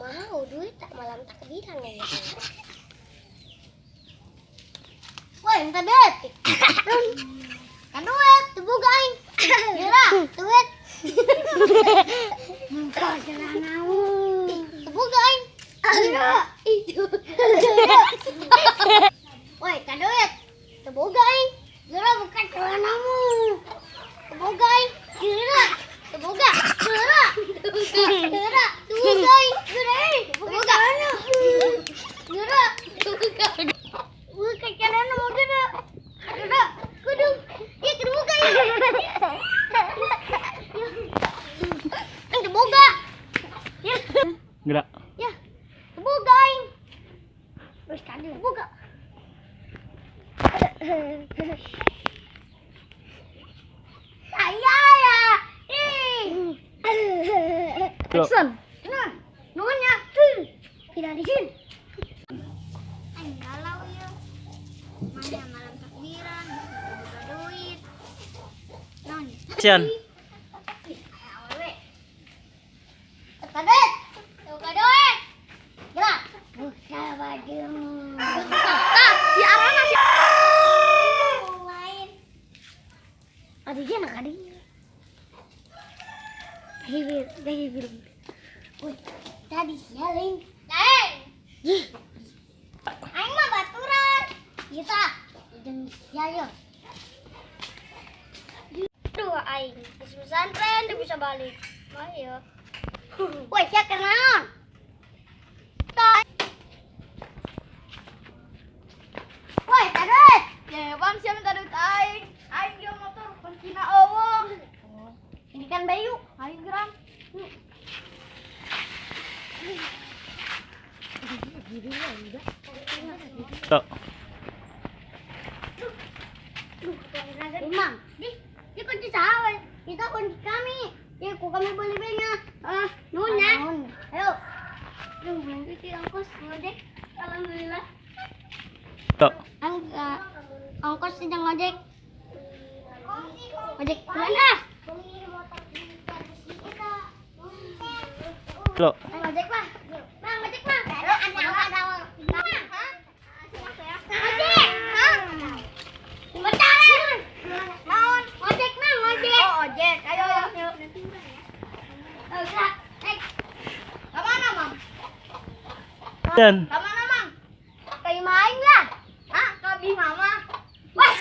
Wow, duit tak malam takbiran ya. Woi, minta duit. Kan duit, teu boga aing. Geura, duit. Muka celanamu. Teu boga aing. Geura. Woi, kan duit. Teu boga aing. Geura buka celanamu. Teu boga aing. Geura. Teu boga. Geura. Geura. Teu boga aing. Geura. Teu boga. Geura. Teu boga. Buka celana mau geura. Geura. Kudu. Ya kudu buka ya. Aing teu boga. Ya. Gerak. Ya. Teu boga aing. Terus tadi boga. Saya ya. Ih. Action. Nah, nuhun ya. Tidak di sini. Aing galau ya. Mana malam takbiran, boga duit. Naon? Action. Awewe. Teka duit. Teka duit. Gerak. Buka bajumu. Tah, si Arana si lain. Aduh, dia nak adi. Dari belum. Woi, tadi sialing. Lain. Ih. Aing mah baturan. Kita jeung sia yo. Duh, aing geus pesantren teu bisa balik. Ayo. Woi, sia keur naon? Tah. Woi, taduit. Ya, bang, siapa minta duit aing? Aing dia motor kuncina eueuh. Ini kan Bayu. Aing geram. Tok. Imam, di, di kunci saha we? Kita kunci kami. Ya, ku kami boleh benya. Ah, nuhun ya. Ayo. Duh, belum cuci ongkos ngojek. Alhamdulillah. Tok. Ang ongkos sedang ngojek. Ngojek mana? Tok. Ngojek mah. Bang, ngojek mah. Ada ada ada. Ngojek. Hah? Bentar. Naon? Ngojek mah, ngojek. Oh, ojek. Ayo, ayo. Oh, gerak. Naik. Ka mana, Mang? Action. Ka mana, Mang? Kayak main lah. Hah? Ka bi mama. Wah.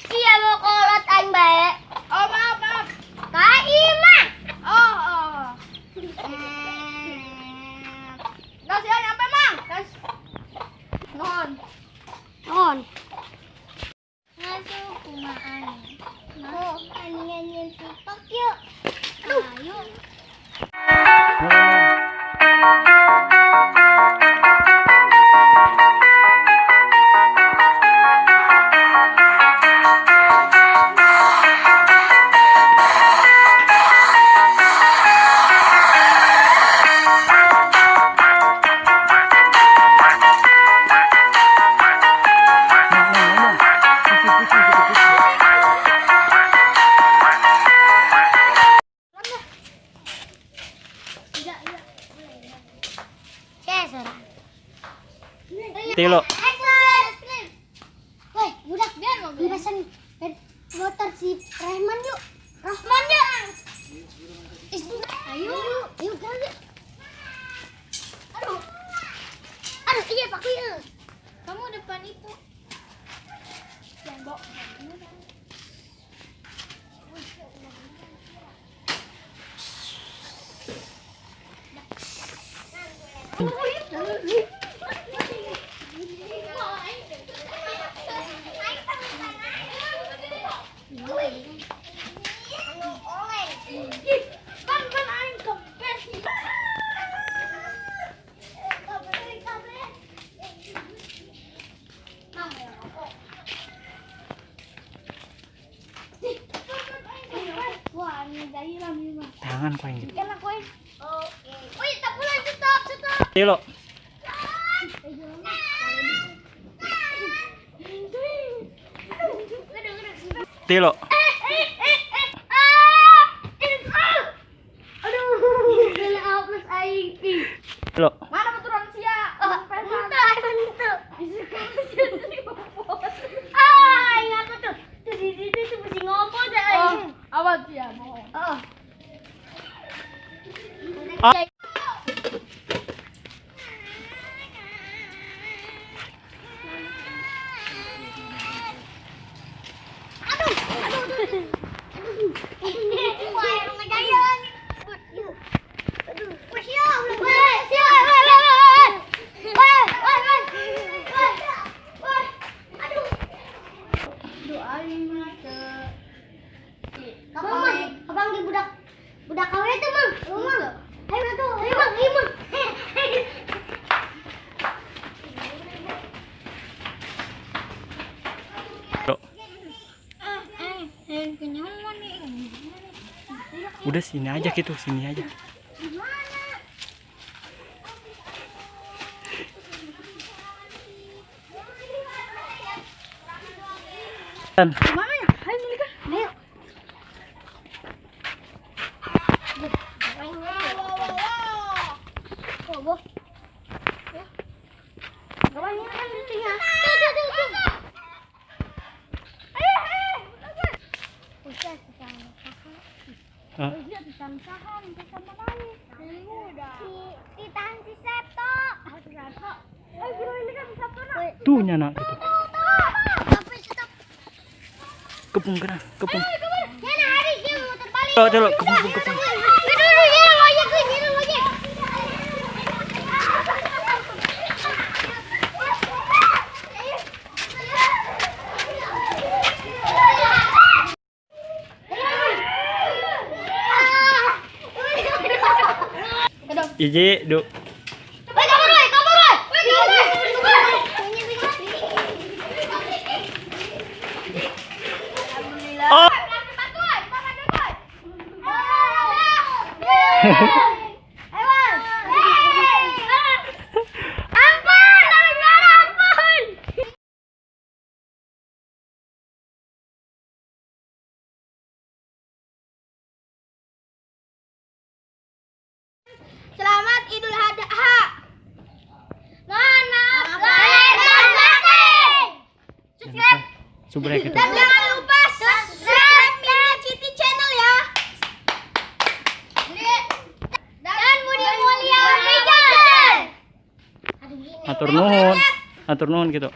Sia mau kolot aing bae. Oh, maaf, maaf. Ka imah. Oh, oh. Gas ya nyampe, Mang. Gas. Nuhun. Non. Ngasuh kumaha. Oh, aningan nyen TikTok yuk. Aduh. Ayo. Cesar. Tilo. Woi, budak, pesan motor si Rahman yuk. Rahman yuk. Ayo, ayo gerak. Aduh. Aduh, iya pakai ya. Kamu depan itu. Tembok. Ban ban aing kempes. Wah, ini dari lami mah. Tangan kau yang gitu. Enak woi. Oke. Woi, tak boleh stop, stop. Tilo. Tilo. Aduh, kena hapus aing. Tilo. Udah sini aja gitu, sini aja. Tan. Gimana ya? Ayo beli kan. Ayo. Ah, tuh nyana gitu. Kepung kena, kepung. Tilo, tilo, kepung, kepung. Iji, du. Oh. Selamat Idul Adha. Mohon maaf lahir dan batin. Jangan lupa subrek gitu. Dan jangan lupa subscribe Mina Citi Channel ya. Dan Budi Mulia Rijal. Atur nuhun. Atur nuhun gitu.